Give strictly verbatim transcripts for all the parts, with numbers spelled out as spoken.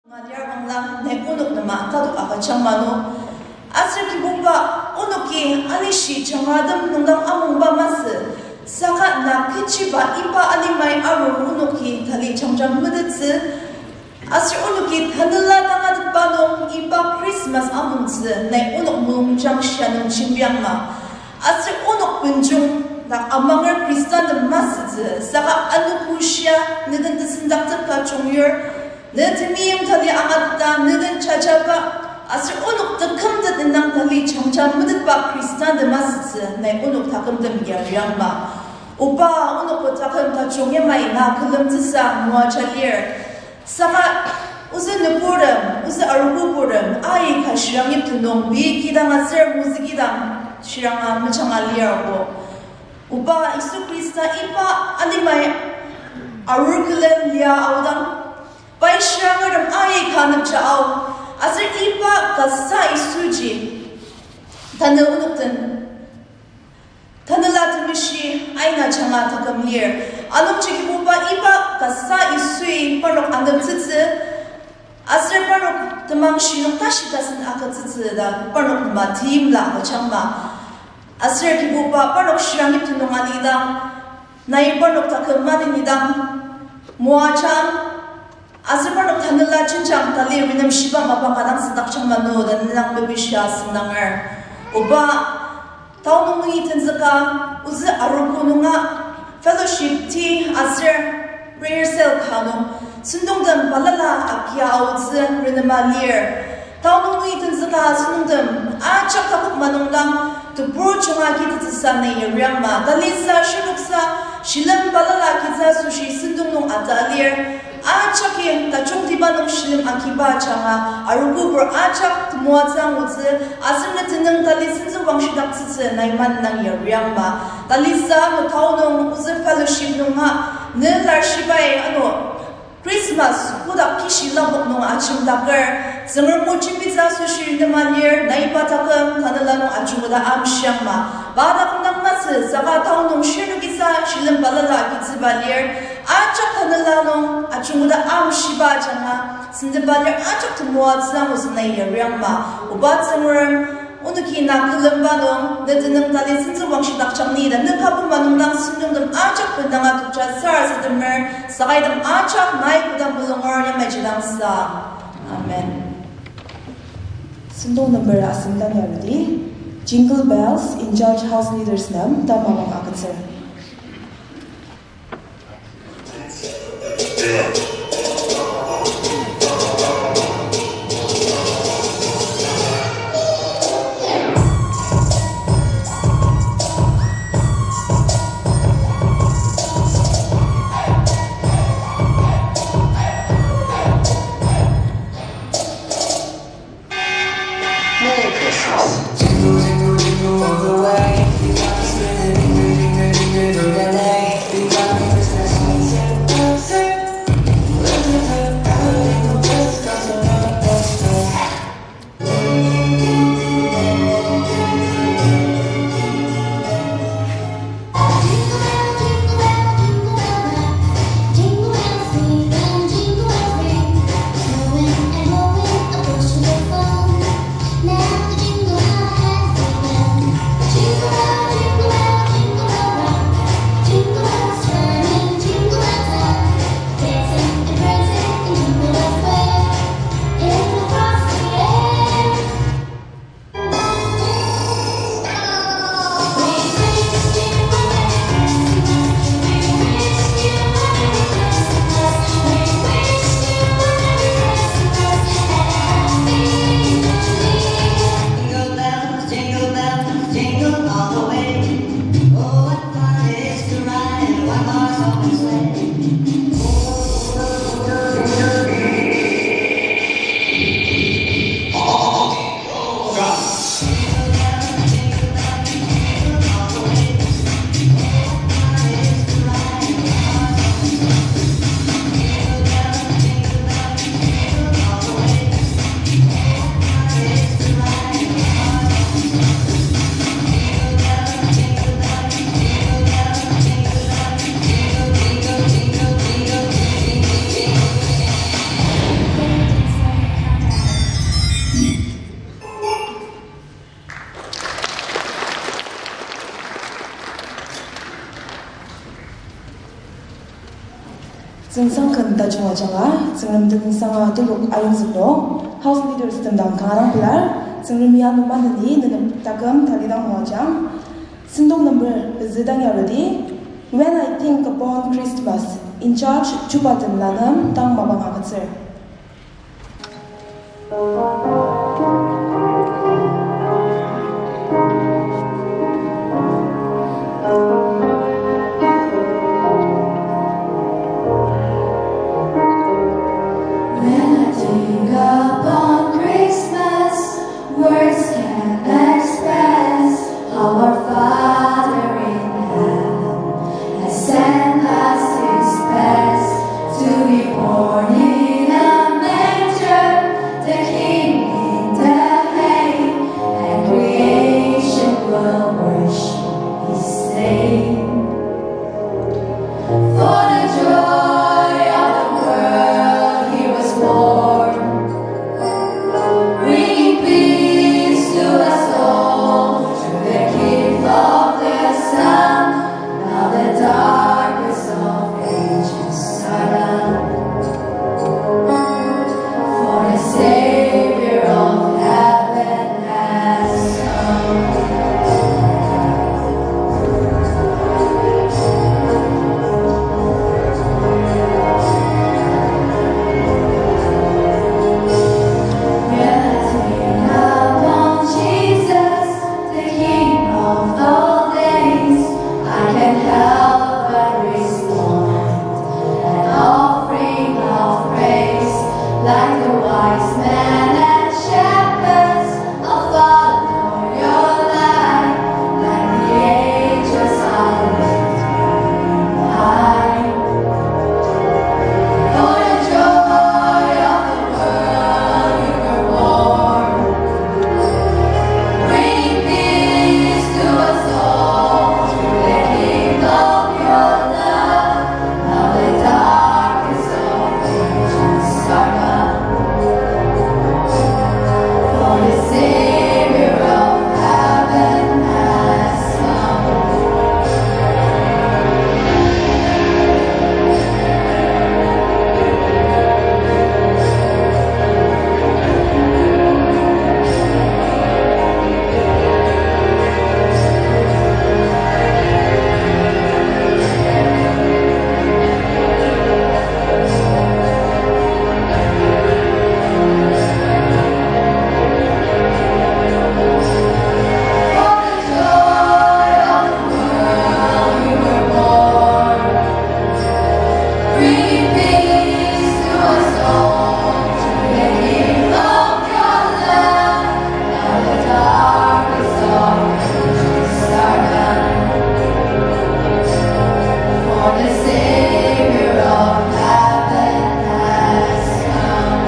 Malia wangla nai onok nem tatok agüjang mano. Aser Kibuba, onoki alishi jangratem nungdang amungba masü, saka na kechiba iba alimai arur onoki tali jangjang metettsü. Aser onoki tanela tangatetba nung iba Christmas amungtsü nai onok mulungjang shia nung jembiang ma. Aser onok benjong dak amanger Khristantem masütsü, saka anogo shia neden tesendaktepba jungyur, ne temeim tali angatta, neden jajaba, aser onok tekümtet indang tali jangjang metetba Khristantem masütsü nai onok takümtem yariang ma. Oba, onok taküm tajung yamai na külemtsüsa moaja lir. Saka ozü nüburtem, ozü arogoburtem aika shirang yipti nung pei kidang aser mozü kidang shiranga mejanga lirko. Oba Yisu Khrista iba alimai arur külen lia aodang, pai shirangertem aika anepja ao, aser iba kasa Yisuji tanü onok den tanela temeshi aina janga taküm lir. Anungji Kibuba iba kasa Yisui parnok aneptsütsü, aser parnok temang shinung tashi tasen agütsütsü ta parnok nem timla agüjang ma. Aser Kibuba parnok shirang yipti nung alidang, nai parnok taküm manenidang moajang, aser parnok tanela jenjang tali renemshiba mapa ka dang südakjang mano ta ne dang mepishia asüngdanger. Oba, taonung nungi tenzüka, ozü arogo nunga fellowship ti aser prayer cell ka nung sentongtem balala agia aotsü renema lir. Taonung nungi tenzüka sentongtem ajak takok manung dang tebur junga kitettsüsa nai yariang ma. Talisa shirnoksa shilem balala kitsü asoshi sentong nung ata lir. Ajaki tajungtiba nung shilem agiba ajanga arogobur ajak temoatsü angutsü, aser ne tenüng tali sentsü wangshidaktsütsü nai manenang yariang ma. Talisa metaonung ozü fellowship nunga ne larshibai ano Christmas kodak kishi lapok nung ajemdaker, Tsüngrem o jembitsü asoshi renema lir, nai pa taküm tanela nung ajungketa amshiang ma. Pa taküm dang masü, saka taonung shirnokisa shilem balala agitsüba lir, ajak tanela nung ajungketa amshiba ajanga sentepa lir ajak temoatsü angutsü nai yariang ma. Oba Tsüngrem, onoki na külemba nung ne tenüng tali sentsü wangshidakjang ni ta ne ka puma nung dang sentongtem ajak bendanga tokja sarasademer, sakaitem ajak nai kodang mulunger yamai jidang sa. Amen. Sentong number asüngdang yarudi, Jingle Bells, in charge house leaders nem tamawang agütsür. Merry Christmas. Tsüngsang ken tajung ajanga, Tsüngrem tenüngsanga telok ayongzük nung, house leaders tem dang kanga dang pelar, Tsüngrem ya nung maneni nenem taküm talidang moajang. Sentong number pezü dang yarudi, When I Think Upon Christmas, in charge Chuba Tenlanem dang mapang agütsür. When I think upon Christmas, words can't express how our Father in heaven has sent us his best to be born in a manger, the King in the hay, and creation will worship his name. For the joy of the world he was born, bringing peace to us all through the gift of the Son. Now the darkness of ages are done, for the Savior of heaven has come. When I think upon Jesus, the King of all days, I can't help but respond, an offering of praise, like the wise men and shepherds. I'll follow your light, like the angels I'll lift you high. For the joy of the world you were born, bringing peace to us all through the gift of your love. Now the darkness of ages are gone, for the Savior of heaven has come. Bringing peace to us all through the gift of your love. Now the darkness of ages are gone, for the Savior of heaven has come.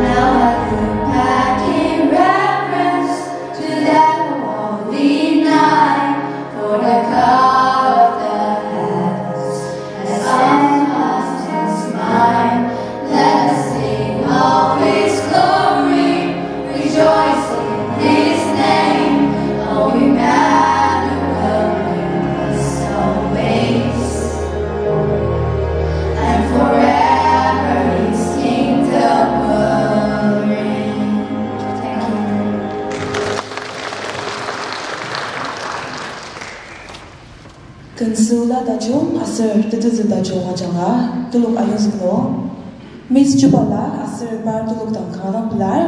Now I look back in reverence to that holy night, for the God of the heavens has come unto mine. Let us sing of his glory, rejoice in his name. O Emmanuel, with us always, and forever his kingdom will reign. Thank you. Kensüla tajung aser tetezü tajung ajanga telok ayongzük nung, Miss Chubala aser par telok dang kanga dang pelar.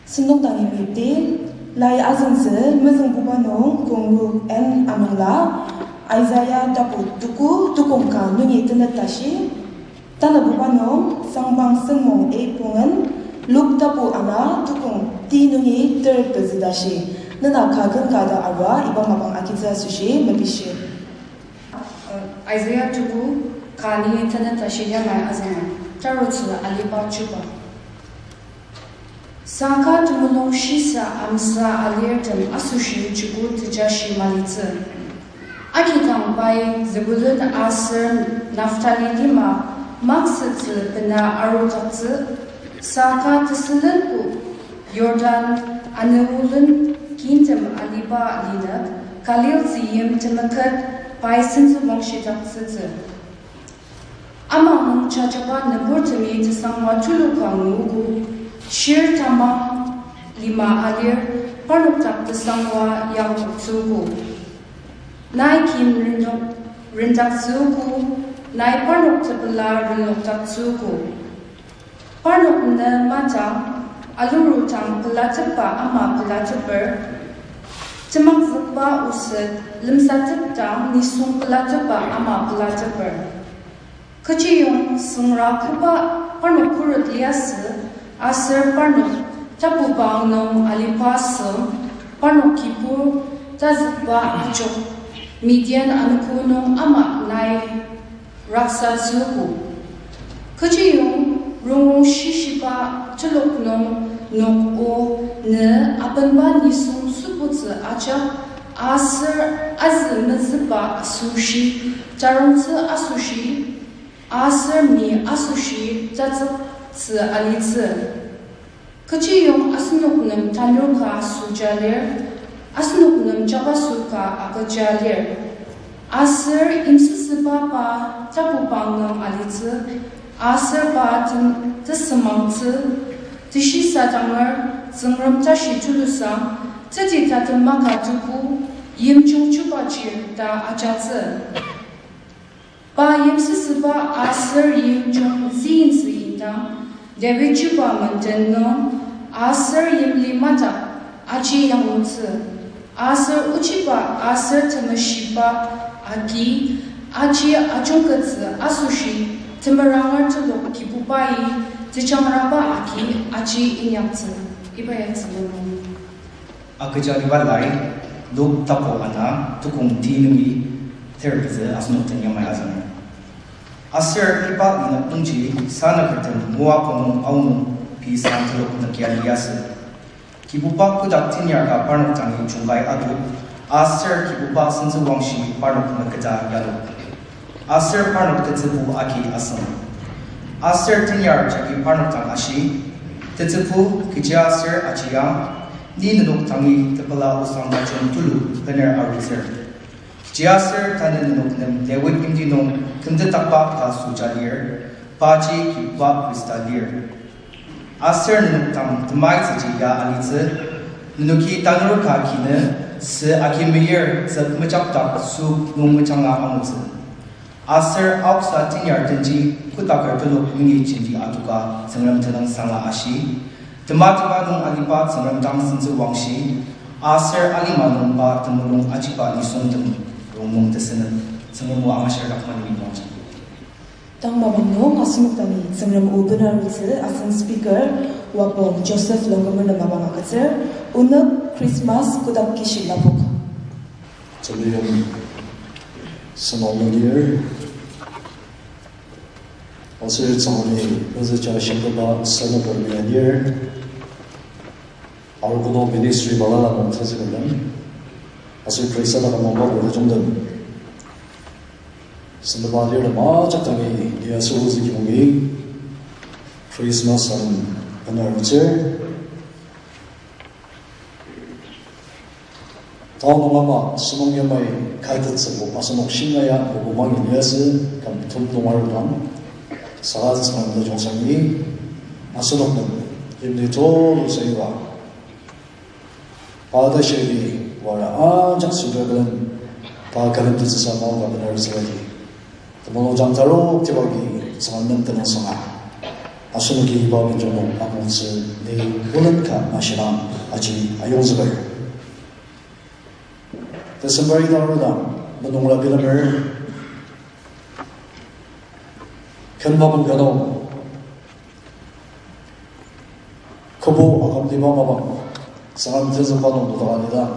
Sentong dang yimyipdi, lai azüngtsü mezüngbuba nung kongru N amangla, Isaiah tapu tuku tukong ka nungi tenet tashi, tanabuba nung Sangpang Sengmong A Pungen, Luk tapu ana tukong ti nungi ter pezü tashi, nena ka ken ka ta arua iba mapang agitsü asoshi mepishi. Uh, Isaiah tuku ka nungi tenet tashi yamai azünger, tarutsü aliba chuba. Saka temulung shisa amsa alirtem asoshi chuku tejashi malitsü. Akidang pai Zebulun aser Naphtali lima maksütsü bena arudaktsü, saka tesülenbo Jordan anulen kintem aliba linük Talil tzüyim temeket pai sentsü wangshidaktsütsü. Ama nung jajaba nüburtemi tesangwa tuluka nguogo, shir tamang lima alir, parnok dak tesangwa yangtoktsüogo. Nai kim renok rendaktsüogo, nai parnok tepela renokdaktsüogo. Parnok ne matang, alurudang pelatepba ama pelateper, temakzükba oset lemsatepdang nisung pelatepba ama pelateper. Kechiyong süngra koba parnok khuret liasü, aser parnok tapubang nung aliba süng, parnok kibur tazükba ajok, Midian anogo nung ama nai raksatsüogo. Kechiyong rongnung shishiba telok nung nok o ne apenba nisung sübutsü ajak, aser azü mezüba asoshi, tarongtsü asoshi, aser mi asoshi tatsüktsü alitsü. Kechiyong asenok nem tanur ka süja lir, asenok nem jabaso ka agüja lir. Aser yimsüsüba pa tapubang nung alitsü, aser pa ten-, tesümangtsü, teshisadanger, Tsüngrem tashi tulusang, teti tatem maka tuku, yimjung chubaji ta ajatsü. Pa yimsüsüba aser yimjung züyimtsü indang, David chuba menden nung, aser yimli madak aji yanglutsü, aser ochiba aser temeshiba agi, aji ajungkettsü asoshi, temeranger telok Kibubai tejangraba agi aji inyaktsü. Iba ya Tsüngrem o. Agüja aliba lai, Luk tapu ana, tukong ti nungi ter pezü asenok den yamai azünger. Aser iba inyakdangji sanakertem Moab nung aonung pei san telok nükjia liasü. Kibuba kotak tenyar ka parnok dangi jungkai adok, aser Kibuba sentsüwangshi parnok meketa yadok. Aser parnok tetsübu agi asüng. Aser tenyar jagi parnok dang ashi, Tetsübu, kechiaser ajiang, ni nenok dangi tepela osang tajung tulu bener arutsür. Kechiaser tanü nenok nem David yimti nung kümtetdakba ka süja lir, paji Kibuba Khrista lir. Aser nenok dang temaitsüji ya alitsü, nenoki tanur ka kinü, sü agi meyir zük mejakdak sü nung mejanga angutsü. Aser aoksa tenyar denji kotaker telok nungi jenti adoka Tsüngrem tenüng sanga ashi, tematema nung aliba Tsüngrem dang sentsüwangshi, aser alima nung pa temulung ajiba nisungtem rongnung tesünep. Tsüngrem o amashir dak maneni wangji. Tang mapang nung asenok dangi Tsüngrem o benarutsü asen speaker Wapong Joseph Longkumer nem mapang agütsür, onük Christmas kotak kishi lapok. Temeim sema nung lir, aser tsüngni mezüja shimteba sena permia lir, Arogo nung ministry balala nung tenzüker nem, aser Khrista dak amangba kuri jungtem, sendeba lir nem ajak dangi ni aser ozü kimungi Christmas nem benarutsür. Tao nung ama sentong yamai katettsübo asenok shinga ya mobo mangi liasü, küm tem nung arudang, saka Tsüngrem tajung sangi, asenok nem yimli tulu sayuba, pa ta shiri wara ajak süba külen, pa külen tetsüsa maoka benarutsübaji temulungjang tarok tibagi Tsüngrem nem tenüngsanga, asenoki iba benjong nung angutsü ni olen ka mashidang aji ayongzüker. December ita arudang, menungra bilemer, ken mapang ka nung, kübok akümliba mapang, Tsüngrem tenzükba nung nüdaka lidang,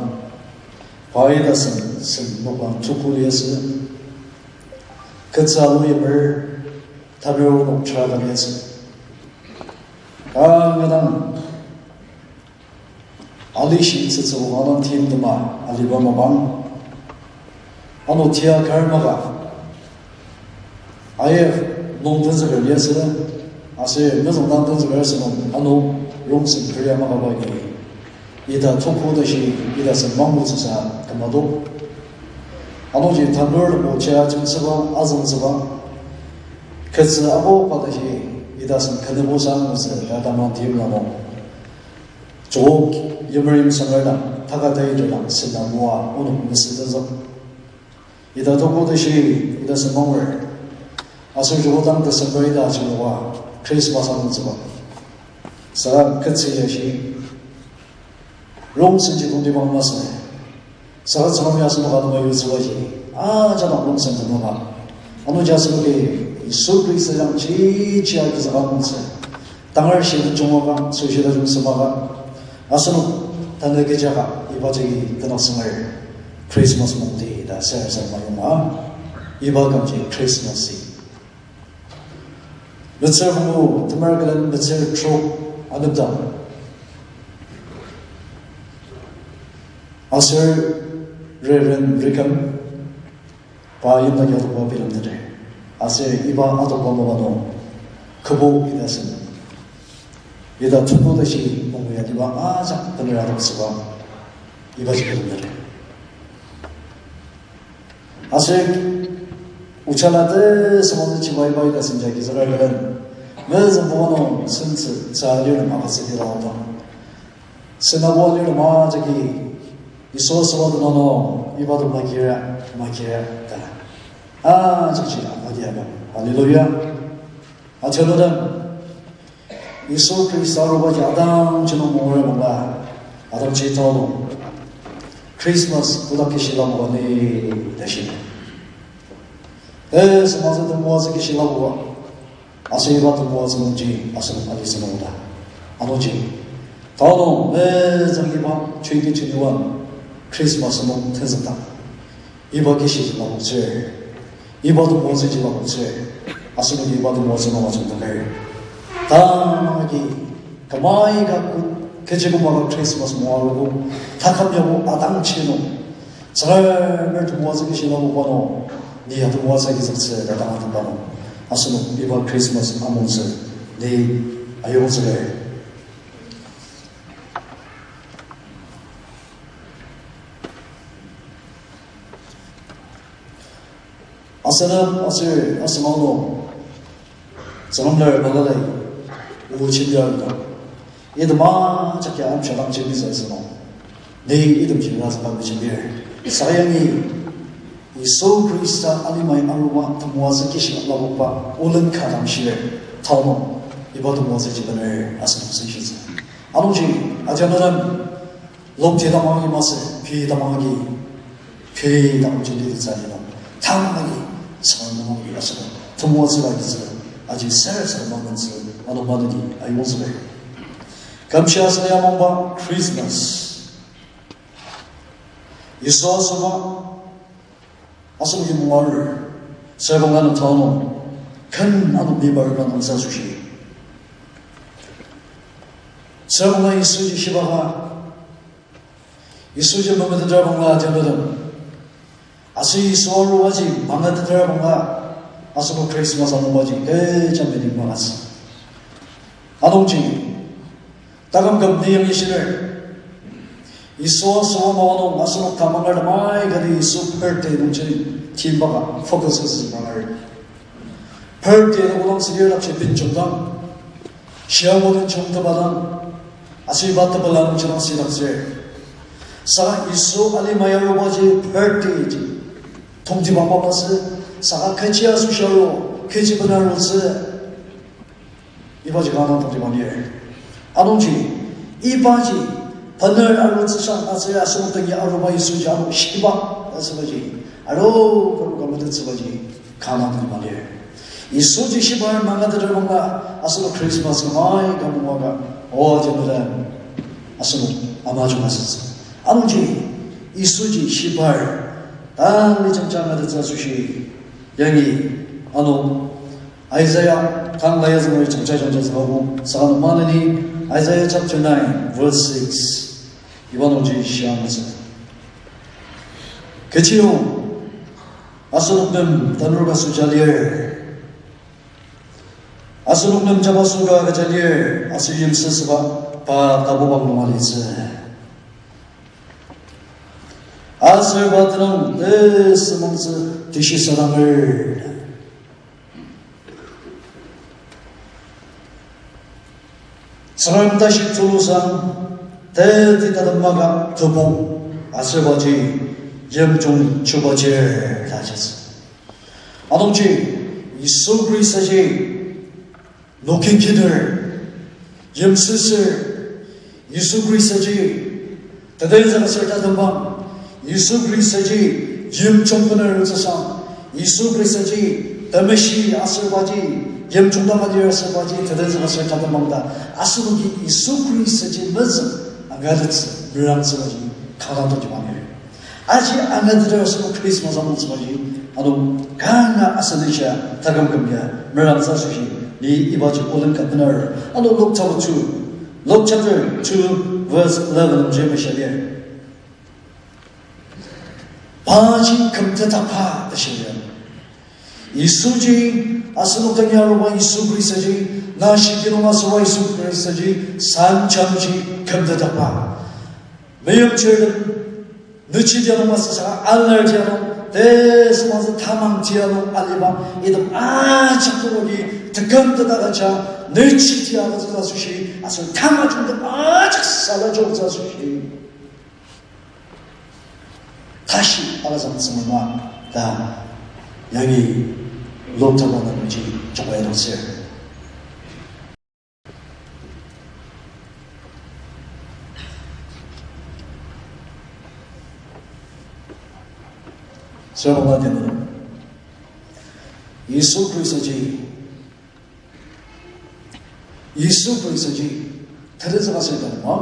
pai tasen sen noklang tuku liasü, ketsü alu yimer, tabiru nok tera ka liasü. Kanga dang, alishi tsütsübo kanga dang timtema aliba mapang, ano tia kar maka, aser nung tenzüker liasü, aser mezüngdang tenzüker asünung, ano rongsen peria makaba agi, ita tuku tashi, ita sen mangutsüsa kümadok. Anungji tanurtem o chia jemtsüba, azüngtsüba, ketsü akoba tashi, ita sen kenübo sangutsü, ta tamang timla nung. Joko yimrim sangar dang, taka taiter dang, sena moa, onok mesütenzük. Ita toko tashi, ita sen manger. Aser joko dang December ita ajungoa, Christmas angutsüba. Saka ketsü ya shi, rongsenji tongtibang masü. Saka Tsüngremi asenok ka nunga yutsübaji, ajak dang rongsen temaba. Anungji asenoki Yisu Khrista yang chichi agizüka angutsü. Tangar shilem jungaka, aser shilem jungsümaka, asenok tanü kechaka iba jagi tenük sünger Christmas mungti ta sarasadema yonga, iba kümji Christmas-i. Metsür pungu, temar külen metsür trok anepdang, aser Reverend Rickam, pa yimdaki adokba bilemteter. Aser iba adokba mapa nung, kübok ita sen, ita tebu tashi pungu ya iba ajak bener adoktsüba, ibaji bilemteter. Aser ochala tesüngmangtsü chiba iba ita senja kizüka külen, mezüngbuba nung sentsü tsü alirtem agütsüdi laodang, senabo alirtem ajaki Yisu asüba tenüng nung iba tem makira, makira ta, ajakji adiaka. Hallelujah. Atenütem, Yisu Khrista arubaji adangji nung mungera bangla, adangji tao nung Christmas kodak kishi lapoka ni ta shi. Tesüngmangtsü temoatsü kishi lapoka, aser iba temoatsü nungji asenok alitsü nung ta. Anungji, tao nung mezüng iba twenty twenty-one Christmas nung tenzükdang, iba kishiji lapoktsür, iba temoatsüji lapoktsür, asenoki iba temoatsü nung ajungteker. Tamang agi, kümai ka ku-, kechi küma ka Christmas moarogo, taküm yabo adangji nung, Tsüngremer temoatsü kishi lapoka nung, ni ya temoatsü agizüktsü ta dang atema nung, asenok iba Christmas amongtsü ni ayongzüker. Asenok aser asüngmang nung, Tsüngrem lar balala, o jembir ta, item ajak ya amshiang jembitsü asünung, ni itemji razüka mejembir. Saka yangi Yisu Khrista alimai aruba temoatsü kishi lapokba olen ka dang shir, tao nung iba temoatsüji bener asenok senshitsü. Anungji, aja madam, lokti tamang agi masü, pei tamang agi, pei tamang jembitsü ali nung, tamang agi, Tsüngrem nung agi asenok temoatsü agitsü, aji sarasadema manentsü, ano maneni ayongzüker. Kümshi asüni amangba Christmas, Yisu asüba asenoki mungari, sürbangla nung tao nung, ken ano mibar ma nungsa asoshi, sürbangla Yisuji shibaka, Yisuji memeteter bangla atenütem, aser Yisu arubaji mangateter bangla, asenok Christmas angubaji kecha meaning mangatsü. Anungji, taküm küm ni yangi shiner, Yisu asüba mapa nung asenok tamangertem aikati Yisu birthday nungji timbaka focus asübanger. Birthday nung kodang südir dakji benjungdang, shia moden jungtebadang, aser iba tepela nungji dang sidaktsür. Saka Yisu alimai arubaji birthday ji tongtibangba masü, saka kechi asoshi aru, kechi bena arutsü, ibaji kanga tongtibang lir. Anungji, ibaji bener arutsüsa aser asenok dangi aruba Yisuji ano shiba asübaji, aro karu ka metettsübaji kanga tongtibang lir. Yisuji shiba mangateter bangla asenok Christmas kümai ka mungaka, o aja madam, asenok amajung asütsü. Anungji, Yisuji shibar tang lijemja angatettsü asoshi, yangi ano Isaiah tang la yazünger jangja jangja züngabo, saka nung maneni Isaiah chapter nine, verse six, iba nungji shiang asü. Kechiyong asenok nem tanur ka süja lir, asenok nem jabaso ka agüja lir, aser yimsüsüba pa tapu bang nung alitsü. Aser pa tenüng tesümangtsü teshisaranger. Tsüngrem tashi tulusang, teti tatem maka tebong, aser paji yimjung chubaji ta jis. Anungji, Yisu Khristaji, noki kiner, yimsüsür, Yisu Khristaji, tetenzük aser tatembang, Yisu Khristaji, yimjung bener tsüsa, Yisu Khristaji, temeshi aser paji, yimjung dang alir aser paji, tetenzük aser tatembang ta, asenoki Yisu Khristaji mezüng angatettsü, merangtsübaji, kanga tongtibang lir. Aji angateter asenok Christmas amongtsübaji, ano kanga asenishia taküm küm ya merangtsü asoshi, ni ibaji olen ka bener, ano Luke chapter two, Luke chapter two, verse eleven ji mesha lir. Paji kümtetdakba ta shia lir. Yisuji, asenok dangi aruba Yisu Khristaji, nashi kinung asüba Yisu Khristaji, sanjangji kümtetdakba. Meimchirtem, nüchi tianung masü saka alar tianung, tesüngmangtsü tamang tianung aliba, item ajak nungi tekümtetdaktsü, nüchi tia agütsütsü asoshi, aser tamajungtem ajak sala joktsü asoshi. Tashi agütsütsü mema ta yangi Luke chapter nungji jokba idongtsür. Sürabangla tenüng. Yisu Khristaji, Yisu Khristaji, tetezüka sür tanema.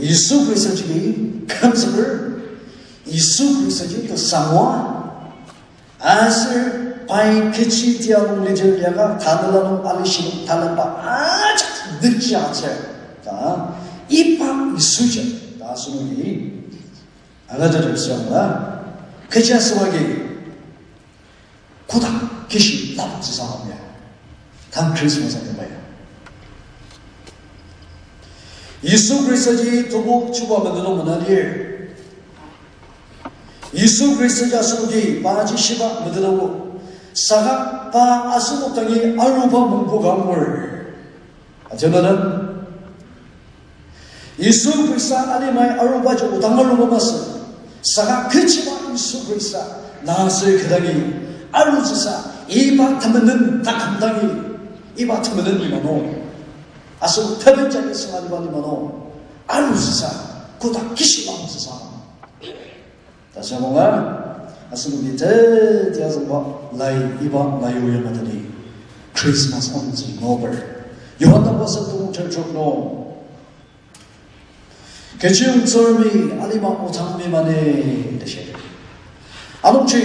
Yisu Khristaji kümzüker, Yisu Khristaji tesangwa, aser pai kechi tianung lidir liaka tanela nung alishi nung talenba ajak nükjia atsür. Ta, iba Yisuji, ta asenoki angateter süra, kechi asüba agi, kotak kishi lapoktsüsa amya. Tang Christmas amya. Yisu Khristaji tebok chuba metet nung mena lir. Yisu Khristaji asenoki paji shiba metet ago. Saka pa asenok dangi aruba mungbu ka angur. Atenüla. Yisu Khrista alimai arubaji odang aruba masü. Saka kechiba Yisu Khrista na aser kü dangi arutsüsa iba temenen taküm dangi, iba temenen lima nung, aser tebenjagi sünga liba lima nung arutsüsa kotak kishi lapoktsüsa. Tasüngmanga, asenoki teti azüngba lai iba lai oyang atadi Christmas amji ngober. Yohana pasang tebong ter trok nung, kechi Tsüngremi alima otang mimane ta shi. Anungji,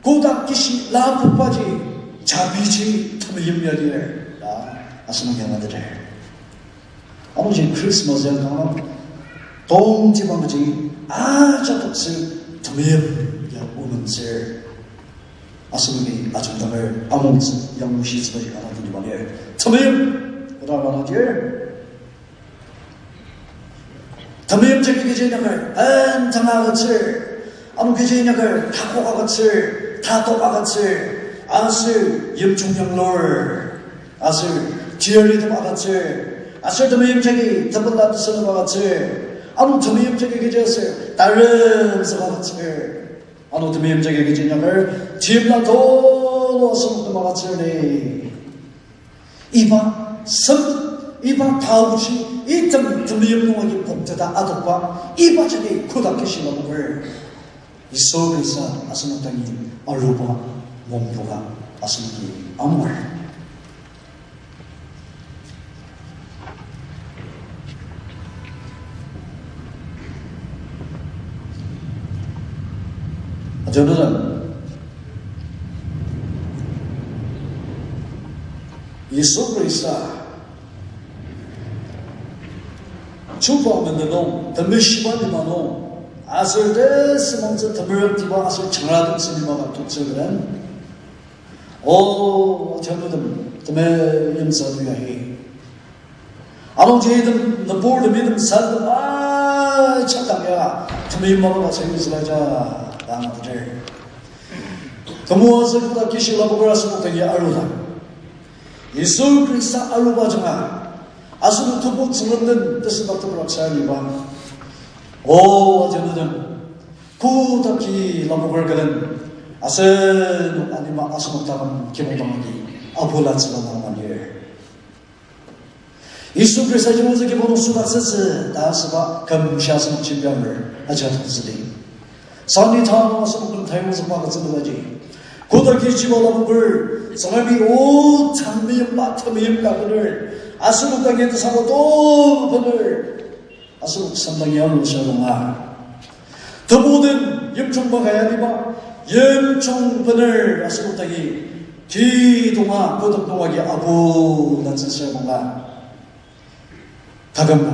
kotak kishi lapokbaji, jabiji temeim ya lir ta asenoki angateter. Anungji Christmas ya kanga tongtibangji ajak toktsü temeim ya omentsür. Asenoki ajemdanger amongtsü yanglushitsübaji kanga tongtibang lir. Temeim, koda kanga dir. Temeim jagi kechi nyaker, bendanga agütsür. Ano kechi nyaker, takok agütsür, tatok agütsür, aser yimjung yanglur, aser tiyaritem agütsür, aser temeim jagi tepela tesünep agütsür. Ano temeim jagi kechi aser, taremzük agütsür. Ano temeim jagi kechi nyaker, timla tulu asenok nem agütsür ni. Iba sem, iba taoji, item temeim nung agi poktettsü adokba, iba jagi kodak kishi lapoker. Yisu Khrista asenok dangi aruba mungbuka asenoki angur. Ajenudang, Yisu Khrista chuba menden nung, temeshiba lima nung, aser tesümangtsü temerüktiba aser jangratemtsü lima ka toktsür külen, o, ajenudang, temeimsa tuya hi. Anungji item nüburtem, item saltem a ajak dang ya, temeim mapa ka sayu züla ja, ta angateter. Temoatsü koda kishi lapoker asenok dangi arudang, Yisu Khrista aruba ajanga, asenok tebok tsüngrem den tesüngdakteper aksar liba. O, ajenutem, koda ki lapoker külen, asenok alima asenok taküm kibong dang agi apu latsüba dang manir. Yisu Khrista ji ozü kibong nung südaktsütsü ta asüba küm shia asenok jembiamer ajak toktsüdi. Sani tang asenok küm tai ozü pa agütsüba ji, koda kichiba lapoker, Tsüngremi o tang meimba temeim ka bener, asenok dangi tesangwa to bener, asenok semdangi alu shia lunga. Tebu den yimjungba ka ya liba, yimjung bener asenok dangi, kidonga, kotak nunga agi apu latsü shia bangla. Taküm,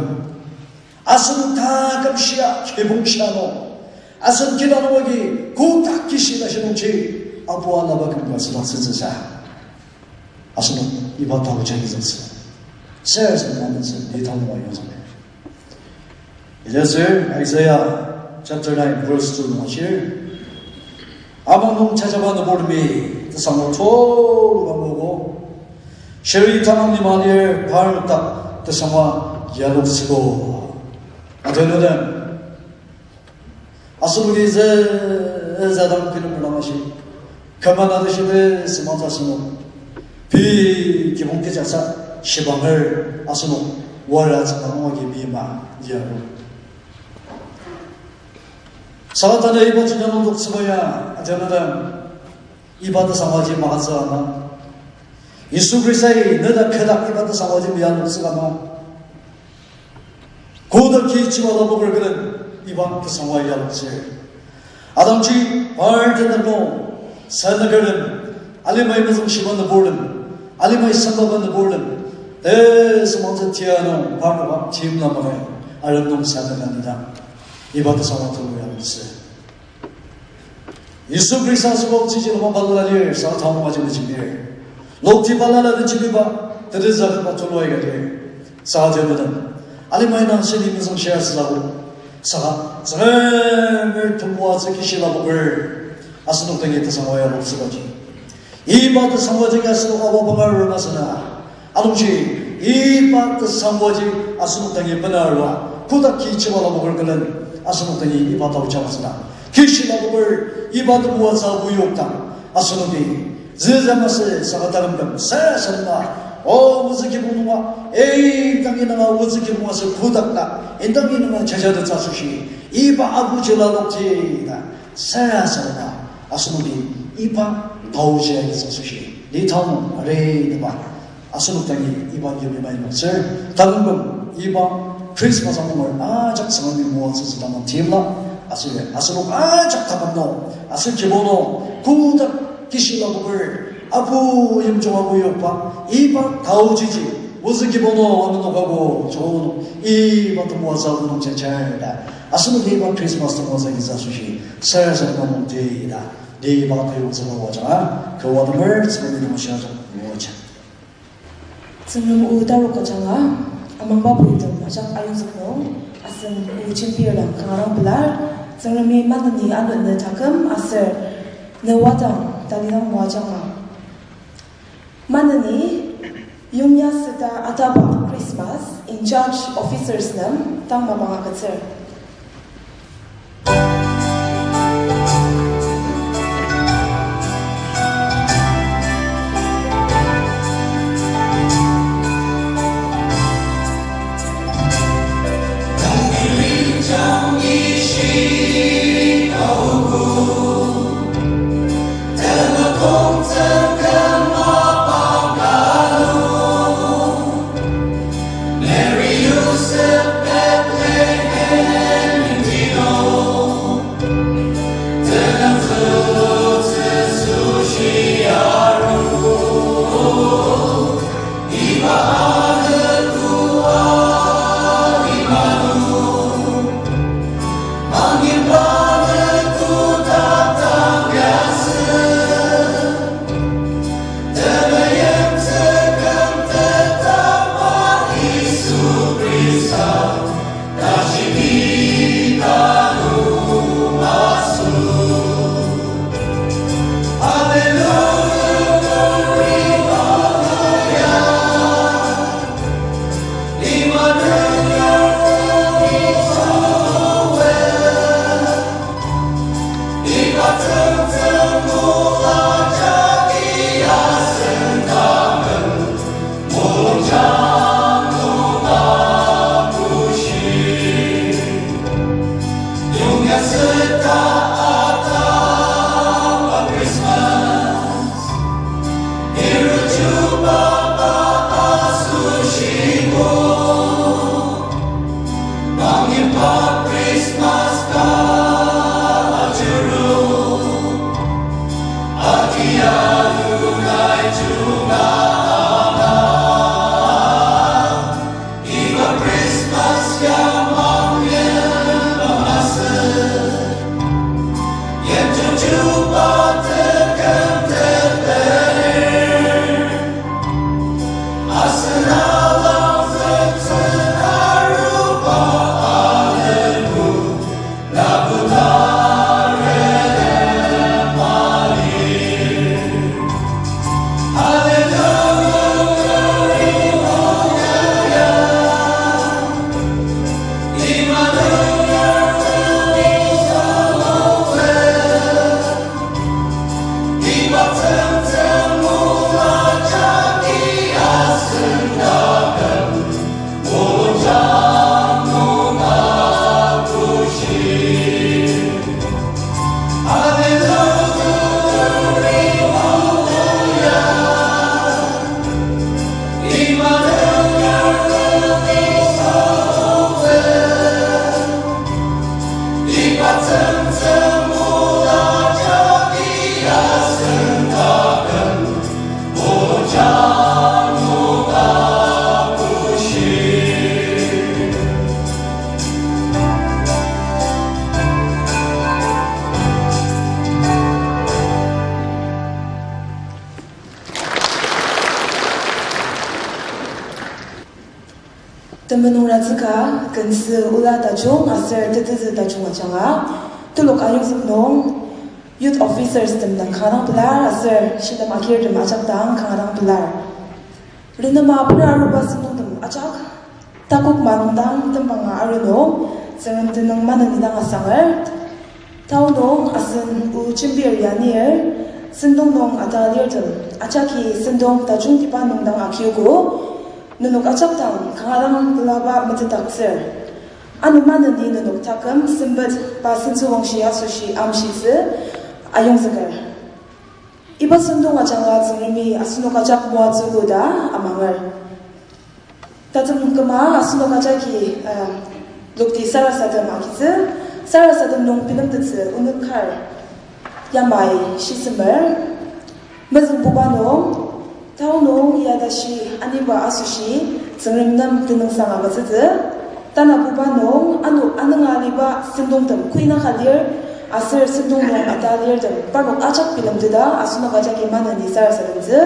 asenok taküm shia, kibong shia nung, asen kidang nunga agi kotak kishi ta shinungji, apu alaba küm ka südaktsütsüsa, asenok iba tao jagi züngsü. Sir, sir, mamentsü, ni tang nunga yongzang. Ita sür Isaiah chapter nine verse two nung ashir, amang nung jajaba nüburtemi tesangwa tulu ka nguogo, sheri tamang lima lir par nokdak tesangwa yaloktsüogo. Atenutem, asenoki zü, zü dang kilometer dang ashi, kümana ta shibe semangtsü asenok, pei kibong kecha sa shibanger asenok wara tsüka nunga agi meima liaro. Saka tanü iba tsüka nung toktsüba ya, atenutem, iba tesangwaji magütsü ama, Yisu Khristai neta kü dak iba tesangwaji meyaloktsü ama, koda kichiba lapoker külen iba tesangwa yaloktsür. Adangji par tenük nung, sanakertem, alimai mezüngshiba nüburtem, alimai sempaba nüburtem, tesümangtsü tia nung parnoka timla makai arem nung sanaka nüdang, iba tesangwa tulu yaloktsü. Yisu Khrista asoba otsüji lima balala lir, saka tang nunga jembi jembir. Lokti balala den jembiba, tetezü akaba tulu aika lir. Saka jembitem, alimai nang shini mezüng shia süsako, saka Tsüngremer temoatsü kishi lapoker asenok dangi tesangwa yaloktsübaji, iba tesangwa jagi asenok aba banga arur masü na. Anungji, iba tesangwaji asenok dangi bena arua, koda kichiba lapoker külen asenok dangi iba tao jabatsüla. Kishi lapoker, iba temoatsü apu yokdang, asenoki züza masü saka taküm küm sarasadema, o, ozü kibong nunga, e, indang inanga ozü kibong asü kodak na, indang inanga jajatettsü asoshi, iba apuji lalokji ta sarasadema, asenoki iba taoji asoshi, ni tang nung are neba asenok dangi iba yimli mai noktsür, taküm küm iba Christmas angur ajak Tsüngremi moatsütsü tamang timla, aser asenok ajak taküm nung, aser kibong nung, kodak kishi lapoker, apu yimjung apu yokba, iba taojiji, ozü kibong nung amenokako, jo nung, iba temoatsü apu nung jajar ta, asenok iba Christmas temoatsü agitsü asoshi sarasadema nung ti ta, iba taotsüba ajanga, kü atemer Tsüngremi temeshia ajak moaja. Tsüngrem o tarok ajanga, amangba purtem ajak ayongzük nung, asen o jembir dang kanga dang pelar, Tsüngremi maneni ano ne taküm aser ne wadang talidang moajanga. Maneni, yongya süta ataba Christmas in charge officers nem tang mapang agütsür. Temulung ratsüka, kensü ola tajung aser tetezü tajung ajanga, telok ayongzük nung, youth officers tem dang kanga dang pelar, aser shilem agirtem ajak dang kanga dang pelar. Renema pura aruba sentongtem ajak, takok manung dang tembanga arunung, Tsüngrem tenüng maneni dang asanger. Tao nung asen o jembir yanir, sentong nung ata lirtem, ajaki sentong tajungtiba nung dang akiogo, nenok ajak dang kanga dang pelaba metetdaktsür. Ano maneni nenok taküm sempet pa sentsüwangshi asoshi amshitsü ayongzüker. Iba sentong ajanga Tsüngremi asenok ajak moatsüogo ta amanger. Tatem küma asenok ajaki, uh, lokti sarasadem agitsü, sarasadem nung bilemtettsü onük kar yamai shisemer, mezüngbuba nung, tao nung ya tashi aniba asoshi Tsüngrem nem tenüngsang agütsütsü, tanabuba nung ano anünga aliba sentongtem kuinaka lir, aser sentong nung ata lirtem parnok ajak bilemteta asenok ajaki maneni sarasademtsü,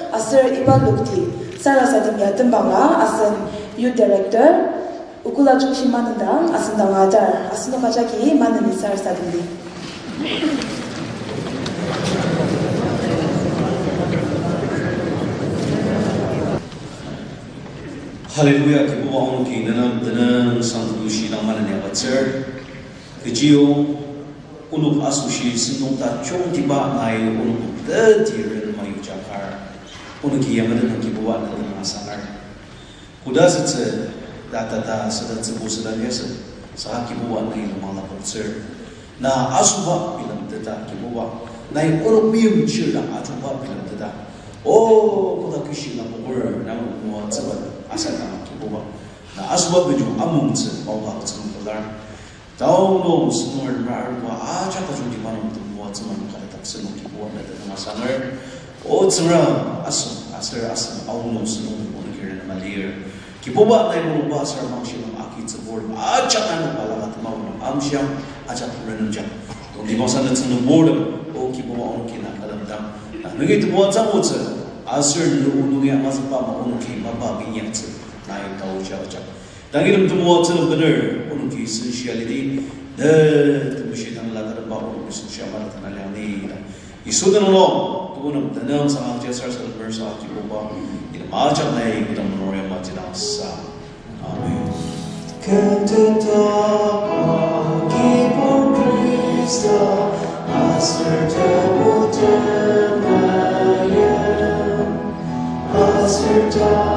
aser iba lokti sarasadem ya tembanga asen Youth Director, Okula Chungshi manendang asen dang atar, asenok ajaki maneni sarasademdi. Hallelujah, Kibuba onoki nenem tenüngsang lushi dang maneni agütsür. Kechiyong onok asoshi sentong tajungtiba nai onok teti renema yujakar. Onoki yamai den Kibuba nenem asangar. Koda sütsü, ta, ta, ta, süda tsübu süda liasü, saka Kibuba nai lemang lapoktsür. Na asoba bilemteta Kibuba, nai onok meimchir dang ajungba bilemteta. O, koda kishi na mokur, na moatsüba asa dang Kibuba. Na asoba kechiyong amungtsü, maoba ketsü pelar. Tao nung sentong nung aruba ajak tajungtiba nung temoatsü nung kata taksü nung Kibuba na tenüng asangar. O Tsüngrem, asem, aser asem, aonung sentong nung onok kiri na malir. Kibuba nai mulungba aser mangshi nung aki tsübur ajak nai nung balaka tema nung amshiang ajak renemjang. Tongtibang sana tsüngdong burdem, o Kibuba onoki na kadamdang. Na nungi temoatsü aotsü, aser nungi amazükba ama onoki mapa binyaktsü, nai tao jaja. Tangidem temoatsü nem bener, onoki senshia lidi, ne temeshi tangla kadamba onoki senshia mara tana liang ni da. Yisu tenüng nung, tebu nem tenüngsang ajak sarasadem mersa Kibuba, ina majak nai kudam nori ama jidang sa. Amen. Kenteta Kibuba Khrista, aser tebu tenaya, aser ta